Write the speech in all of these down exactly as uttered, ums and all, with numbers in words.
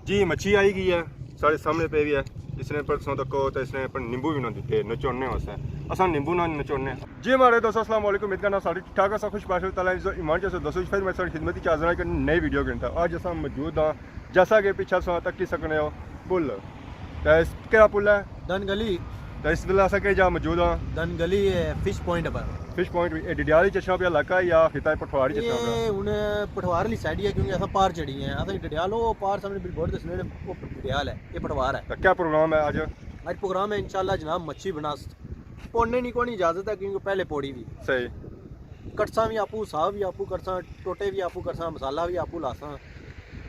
جی، مچھی آئی گئی ہے، سارے سامنے پہ بھی ہے۔ اس نے پر سو تکو تو اس نے پر نیمبو بھی نہ دیتے نچوڑنے واسطے۔ اساں نیمبو نہ نچوڑنے۔ جی ماڑے دوستو، السلام علیکم، امید کرنا سارے ٹھیک ٹھاک ہو، سب خوش باش ہو، تعالیٰ عزت و ایمان چ ہو۔ دوستو، پھر میں ساری خدمت چ حاضر ہاں ایک نئی ویڈیو کے اندر۔ آج اساں موجود ہاں، جیسا کہ پیچھے سو تکی سکنے ہو، پل۔ تے اس کیڑا پل ہے؟ ڈن گلی۔ تے اس ویلے اساں کہہ جا موجود ہاں؟ ڈن گلی ہے، فش پوائنٹ پر۔ فش پوائنٹ، اے ڈڈیال چ اچھنا پیا علاقہ ہے یا خطہ پٹھوار چ اچھنا پیا؟ اے ہن پٹھوار والی سائیڈ ہی ہے، کیونکہ اساں پار چڑھی ہیں۔ اساں ڈڈیال او پار سامنے بل بورڈ دسنے، او ڈڈیال ہے، اے پٹھوار ہے۔ تے کیا پروگرام ہے اج؟ اج پروگرام ہے انشاءاللہ جناب مچھی بنا، پوڑنے نی کوئی اجازت ہے کیونکہ پہلے پوڑی وی۔ صحیح۔ کٹساں وی آپو، حساب وی آپو کرساں، ٹوٹے وی آپو کرساں، مسالہ وی آپو لاساں،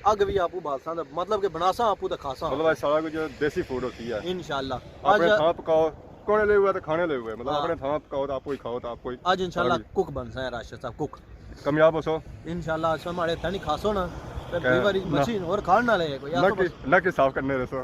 اگ وی آپو بالساں، تے مطلب کہ بناساں آپو تے کھاساں۔ مطلب اج سارا کچھ دیسی فوڈ ہوسی ہے۔ انشاءاللہ۔ اپنے اج تھاں پکاؤ، کونے لے ہوئے تے کھانے لے ہوئے، مطلب ہاں۔ اپنے تھاں پکاؤ تے آپو ہی کھاؤ تے آپو ہی اج انشاءاللہ کھاؤ۔ کک بنساں ہے راشد صاحب، کک۔ کامیاب ہوسو۔ انشاءاللہ اساں ماڑے ہتھاں نی کھاسو نا، تے کہ دوئی واری نہ۔ مچھی ہور کھان نہ لے کوئی، نہ ایسا کہ، بس۔ نہ کہ صاف کرنے رہسو۔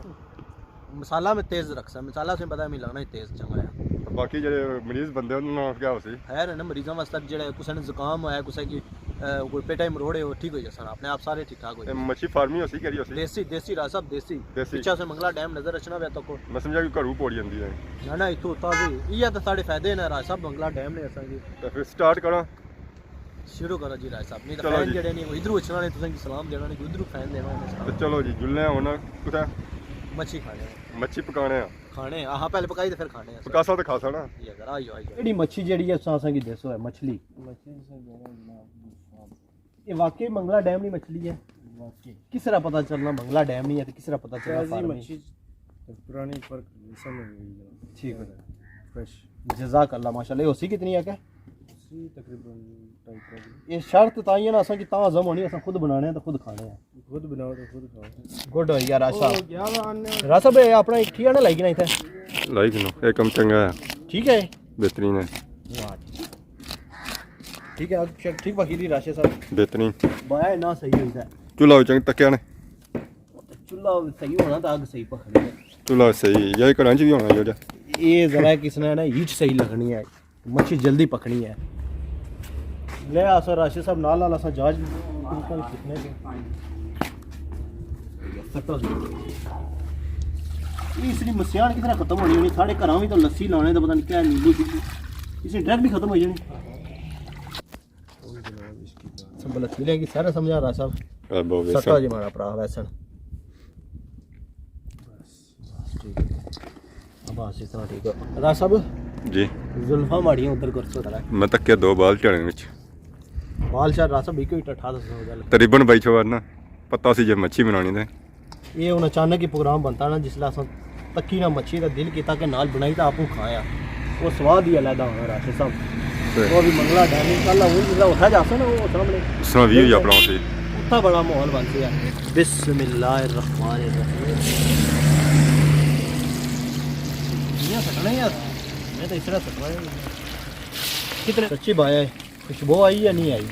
مسالہ میں تیز رکھساں، مسالہ تساں پتہ ہے میں لگنا ہی تیز چنگا ہے۔ باقی جڑے مریض بندے انہاں نال کیا ہوسی؟ خیر ہے نا، مریضاں واسطے جڑے کسے نے زکام ہویا ہے، کسے کی، اے، کوئی پیٹا ہی مروڑے ہو، ٹھیک ہوئی جاسن، اپنے آپ سارے ٹھیک ٹھاک ہوئی اے جاسن۔ مچھی فارمی ہوسی، کیڑی ہوسی؟ دیسی، دیسی راج صاحب، دیسی۔ دیسی۔ پچھے سے منگلا ڈیم نظر اچھنا پیا تکو۔ میں سمجھا کہ گھروں پوڑی جاندی ہے۔ نہ، نہ، اتھوں تازی۔ ایہہ تے ساڑے فائدے نے راج صاحب، منگلا ڈیم نے اساں کی۔ تے پھر سٹارٹ کراں؟ شروع کرو جی راج صاحب، نہیں تو چلو فین جی۔ جڑے نہیں، ادھروں اچھنا نے، تساں کی سلام دینا نے، ادھروں فین دینا ہونا تے سلام۔ چلو جی، جلنے آں ہن کتھے؟ مچھی کھانے آں۔ مچھی پکانے آں۔ کھانے آں، ہاں، پہلے پکائی تے پھر کھانے آں۔ پکاساں تے کھاساں نا۔ یہ اگر آئی جاؤ، آئی جاؤ۔ کیڑی مچھی جیڑی ہے، تساں اساں کی دسو ہے، مچھلی؟ مچھی تساں کہنا جناب، یہ واقعی منگلا ڈیم نی مچھلی ہے؟ واقعی۔ کس طرح پتہ چلنا منگلا ڈیم نی ہے تے کس طرح پتہ چلنا تازی فارمی؟ مچھی تے پرانی فرق سمجھ نہیں آئی۔ ٹھیک ہے۔ فریش۔ جزاک اللہ، ماشاءاللہ۔ یہ ہوسی کتنی ہے کہ؟ اسی تقریباً ڈھائی ترے کلو۔ یہ شرط تاں یہ نا اساں کی تاں ہضم ہونی، اساں خود بنانے ہیں تے خود کھانے ہیں۔ خود بناؤ تے خود کھاؤ۔ گڈ ہوئی گیا راج صاحب۔ او، کیا بات ہے۔ راج صاحب، یہ اپنا ایک ٹھیک ہے نا، لائی گنا اتھے؟ لائی گنا، یہ کم چنگا ہے۔ ٹھیک ہے؟ بہترین ہے۔ واہ جی۔ ٹھیک ہے، اگ شگ ٹھیک پکی دی راشد صاحب؟ بہترین۔ بایا نہ صحیح ہوئی ہے۔ چولہا وچ تکیا نے؟ چولہا صحیح ہونا تاں اگ صحیح پکنی ہے۔ چولہا صحیح، یا کڑاں چ بھی ہونا جیڑا۔ یہ ذرا کس نے نا ہیٹ صحیح لگنی ہے، مچھی جلدی پکنی ہے۔ لے آ سر راشد صاحب، نال نال اساں جہاز بھی کتنے کے۔ یہ اس کی مسیان کس طرح ختم ہونی ہونی، ساڑے گھراں بھی تو لسی لانے تو پتہ نہیں کیا نیمبو شیمبو، اس نے ڈائریکٹ بھی ختم ہو جانی۔ سنبھل کے لے گی، سارا سمجھا رہا صاحب۔ اے بہت سٹا ویسن۔ جی ماڑا بھرا ویسن۔ بس، ٹھیک ہے۔ بس اس طرح ٹھیک ہے۔ راج صاحب۔ جی۔ زلفاں ماڑیاں ادھر کرسو ذرا۔ میں تکیا دو بال چڑھے وچ۔ بال شال راج صاحب ایک ہی ٹٹھا دسو گل۔ تقریباً بائی سو ورنا۔ پتہ سی جے مچھی بنانی تے۔ یہ ہن اچانک ہی پروگرام بنتا نا، جس لے اساں تکی نہ مچھی تے دل کیتا کہ نال بنائی تے آپوں کھایا۔ وہ سواد ہی علیحدہ ہونا راشد صاحب۔ صحیح۔ وہ بھی منگلا ڈیم، کل ہن جس لے اتھا جاساں نا، وہ سامنے اس طرح ویو ہی اپنا ہوسی۔ اتھا بڑا ماحول بن سی ہے۔ بسم اللہ الرحمن الرحیم۔ یہ سٹنا ہی ہے۔ میں تو اس طرح سٹنا ہی۔ کتنے سچی بایا ہے۔ خوشبو آئی یا نہیں آئی؟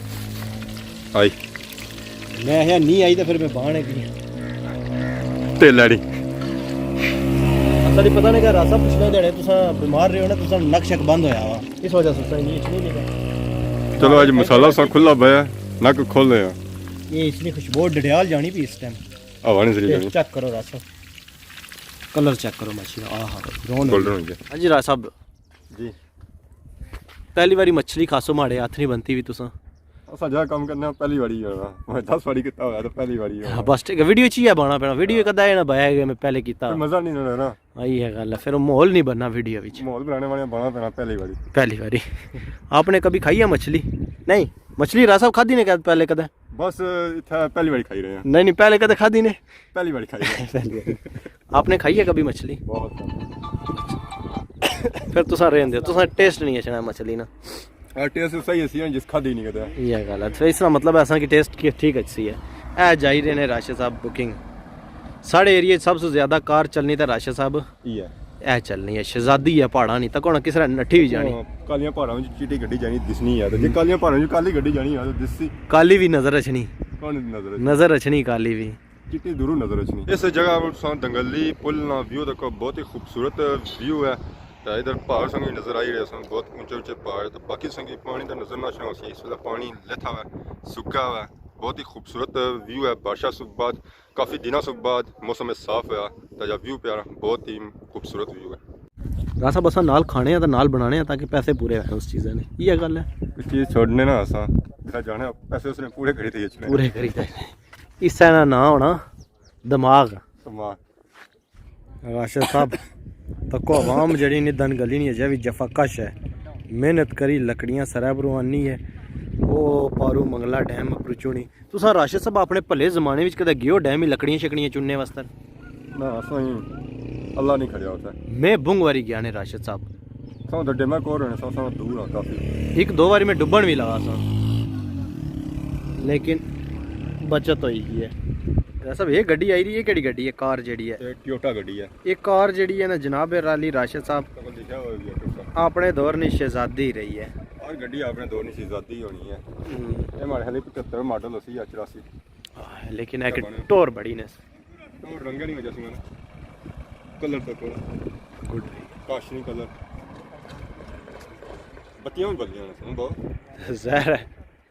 آئی۔ میں آخیا نہیں آئی تے پھر میں بہانے کی۔ تیل لڑی۔ اصل ہی پتہ نہیں کہ راج صاحب پچھلے دھیاڑے تساں بیمار رہے ہو نا، تساں نک شک بند ہویا ہوا۔ اس وجہ سے تساں نہیں اچھنی نہیں۔ چلو اج مسالہ تساں کھلا پایا، نک کھول رہے ہو۔ یہ اس نے خوشبو ڈڈیال جانی پئی اس ٹائم۔ ہوا نہیں چلی جانی۔ چیک کرو راج صاحب۔ کلر چیک کرو ماشاءاللہ، آہا، براؤن ہو گولڈن گیا۔ ہو گیا۔ ہاں جی راج صاحب۔ جی۔ پہلی واری مچھلی کھاسو، ماڑے ہتھ نہیں بنتی بھی تساں۔ اساں جا کم کرنے آں، پہلی واری ہونا۔ میں دس واری کیتا ہویا تے پہلی واری ہونا۔ ہاں، بس ٹھیک ہے، ویڈیو چ ہی ہے بانا پینا، ویڈیو کدا ہے نا بایا کہ میں پہلے کیتا۔ پھر مزہ نہیں آنا نا۔ آئی ہے گل، پھر ماحول نہیں بننا ویڈیو وچ۔ ماحول بنانے والے بانا پینا پہلی واری۔ پہلی واری۔ آپ نے کبھی کھائی ہے مچھلی؟ نہیں، مچھلی راج صاحب کھادی نے کیا پہلے کدے؟ بس اتھا پہلی واری کھائی رہے ہیں۔ نہیں، نہیں، پہلے کدے کھادی نے؟ پہلی واری کھائی رہے ہیں۔ پہلی واری۔ آپ نے کھائی ہے کبھی مچھلی؟ بہت۔ پھر تساں رہن دیو، تساں ٹیسٹ نہیں اچھنا مچھلی نا۔ ہاں، ٹیسٹ صحیح اچھی ہے، جس کھادی نہیں کدے۔ یہ گل ہے۔ پھر اس طرح مطلب ہے اساں کی ٹیسٹ کی ٹھیک اچھی ہے۔ اے جائی رہے نے راشد صاحب بکنگ۔ ساڑے ایریے سب سے زیادہ کار چلنی تے راشد صاحب یہ ہے۔ اے چلنی ہے، شہزادی ہے پہاڑاں نی، تکو نا کس طرح نٹھی ہوئی جانی۔ ہاں، کالیاں پہاڑاں وچ چٹی گڈی جانی دسنی ہے، تے جے کالیاں پہاڑاں وچ کالی گڈی جانی ہے، تے دسی۔ کالی بھی نظر اچھنی۔ کون نظر اچھنی؟ نظر اچھنی کالی بھی۔ چٹی دوروں نظر اچھنی۔ اس جگہ پر تساں دنگلی پل نا ویو دیکھو، بہت ہی خوبصورت ویو ہے۔ تے ادھر پہاڑ سنگی نظر آئی رہے سن، بہت اونچے اونچے پہاڑ۔ تے باقی سنگی پانی تے نظر نہ اچھنا ہوسی، اس ویلے پانی لتھا ہوا ہے، سکا ہوا ہے۔ بہت ہی خوبصورت ویو ہے۔ بارشاں سے بعد، کافی دناں سے بعد موسم صاف ہوا، تازہ ویو پیارا، بہت ہی خوبصورت ویو ہے۔ راج صاحب، اساں نال کھانے آں تے نال بنانے آں تاکہ پیسے پورے ہوئے اس چیزاں نے۔ یہ گل ہے۔ کوئی چیز چھوڑنے نا اساں، جڑا جانے پیسے اس نے پورے کری تے اچھنے۔ پورے کری تے۔ اس نا ناں ہونا دماغ۔ دماغ۔ راشد صاحب، تکو عوام جڑی نی دن گلی نی اجے وی جفا کش ہے۔ محنت کری لکڑیاں سرے پروں آنی ہے۔ او پاروں منگلا ڈیم اپروں چونی۔ تساں راشد صاحب اپنے بھلے زمانے وچ کدے گیو ڈیم ہی لکڑیاں شکڑیاں چننے واسطے؟ نہ، اساں ہی اللہ نہیں کھڑیا ہوتا۔ میں بنگ واری گیا نے راشد صاحب۔ ساں تو ڈیما کور ہونے، ساں، ساں دور ہاں کافی۔ ایک دو واری میں ڈبن بھی لگا سا، لیکن بچت ہوئی گئی ہے۔ راج صاحب، یہ گڈی آئی رہی ہے، کیڑی گڈی ہے؟ کار جیڑی ہے؟ یہ ٹیوٹا گڈی ہے۔ یہ کار جیڑی ہے نا جناب رالی راشد صاحب، تو لکھا ہوا بھی ہے ٹیوٹا۔ اپنے دور نی شہزادی رہی ہے۔ ہر گڈی اپنے دور نی شہزادی ہونی ہے۔ ہوں۔ یہ ہمارے خیال پچھتر ماڈل اسی یا چوراسی۔ آہ، لیکن ایک کیا بنے؟ ٹور بڑی نے۔ ٹور رنگ نہیں وجہ سی میں نا۔ کلر تک ہونا۔ گڈ۔ کاشنی کلر۔ بتیاں بھی بدلیاں نے سن بہت۔ ظاہر ہے۔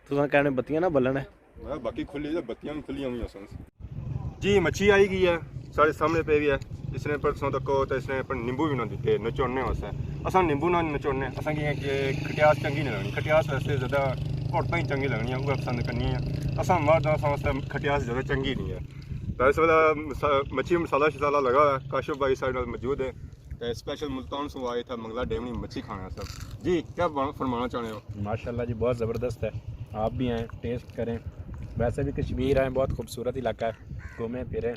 تساں کہنے بتیاں نہ بلن ہے۔ ہاں، باقی کھلی تے بتیاں بھی کھلیاں ہوئی سن۔ جی، مچھی آئی گئی ہے، سارے سامنے پہ بھی ہے۔ اس نے پر سو تکو تے اس نے پر نیمبو بھی نہ دیتے نچوڑنے واسطے۔ اساں نیمبو نہ نچوڑنے، اساں کی کہ کھٹیاس چنگی نہیں لگنی۔ کھٹیاس ویسے زیادہ عورتاں ہی چنگی لگنی ہے، وہ پسند کرنی ہے۔ اساں مرد اساں واسطے کھٹیاس زیادہ چنگی نہیں ہے۔ تو اس ویلے مسا-، مچھی مسالہ شسالہ لگا ہوا ہے، کاشف بھائی سارے نال موجود ہے۔ تے اسپیشل ملتان سوں آئے تھا منگلا ڈیونی مچھی کھانا سب۔ جی، کیا بان-، فرمانا چاہنے ہو؟ ماشاءاللہ جی، بہت زبردست ہے۔ آپ بھی آئیں، ٹیسٹ کریں۔ ویسے بھی کشمیر آئیں، بہت خوبصورت علاقہ ہے، گھومیں پھریں،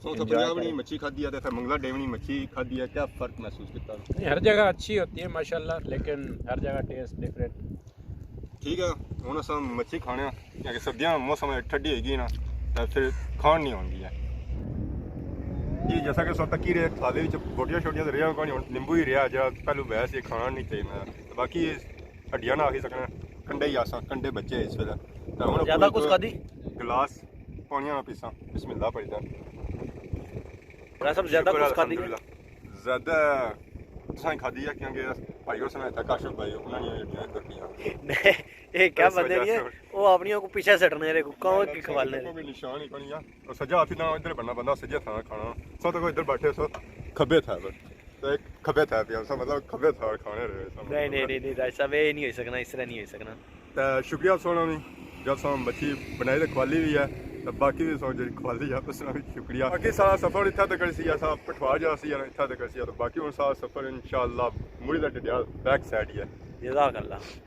سو تو انجوائے پنجاب نی کریں۔ مچھی کھادی ہے تے اتھے منگلا ڈیونی مچھی کھادی ہے، کیا فرق محسوس کیتا؟ نہیں، ہر جگہ اچھی ہوتی ہے ماشاءاللہ، لیکن ہر جگہ ٹیسٹ ڈفرینٹ۔ ٹھیک ہے، ہن اساں مچھی کھانے آں، کیونکہ سردیاں موسم ہے، ٹھڈی ہوئی گئی نا، تے پھر کھان نہیں ہوندی ہے۔ جی، جیسا کہ سو تکی رہے، تھالی وچ بوٹیاں شوٹیاں تے رہیا کوئی نہیں، ہن نیمبو ہی رہیا، جیڑا پہلو ویسے کھانا نہیں چاہیے۔ باقی ہڈیاں نہ آکھی سکنا، کنڈے ہی آساں، کنڈے بچے اس ویلے۔ تے ہن زیادہ کچھ کھادی؟ گلاس پانی نہ پیساں، بسم اللہ پڑھدا۔ راج صاحب، زیادہ شکر کچھ کھادی؟ الحمدللہ۔ زیادہ تساں کھادی ہے، کیونکہ بھائی اس نے اتھا کاشف بھائی، انہاں نے ہڈیاں ادھر پیاں۔ نہیں، یہ کیا اس بندے وجہ نہیں ہے؟ سے وہ اپنی کو پیچھے سٹنے رہے، کو کہاں کی کھوالنے رہے۔ کوئی نشان ہی کوئی نہیں ہے۔ اور سجا ہاتھی نہ ادھر بننا بندہ، سجے تھا کھانا۔ سو تو کوئی ادھر بیٹھے سو، کھبے تھا بس۔ تو ایک کھبے تھا پیا، سو مطلب کھبے تھا کھانے رہے سو۔ نہیں، نہیں، نہیں، نہیں، راج صاحب، یہ نہیں ہو سکنا، اس طرح نہیں ہو سکنا۔ تے شکریہ سونا بھی، جب سو مچھی بنائی تے کھوالی بھی ہے، تے باقی بھی سو جڑی کھوالی ہے، اس طرح بھی شکریہ۔ باقی سارا سفر اتھا تک سی، اسا پٹھوار جا سی، اتھا تک سی، تے باقی ہن سارا سفر انشاءاللہ مڑی دا ڈڈیال بیک سائیڈ ہی ہے۔ جزاک اللہ۔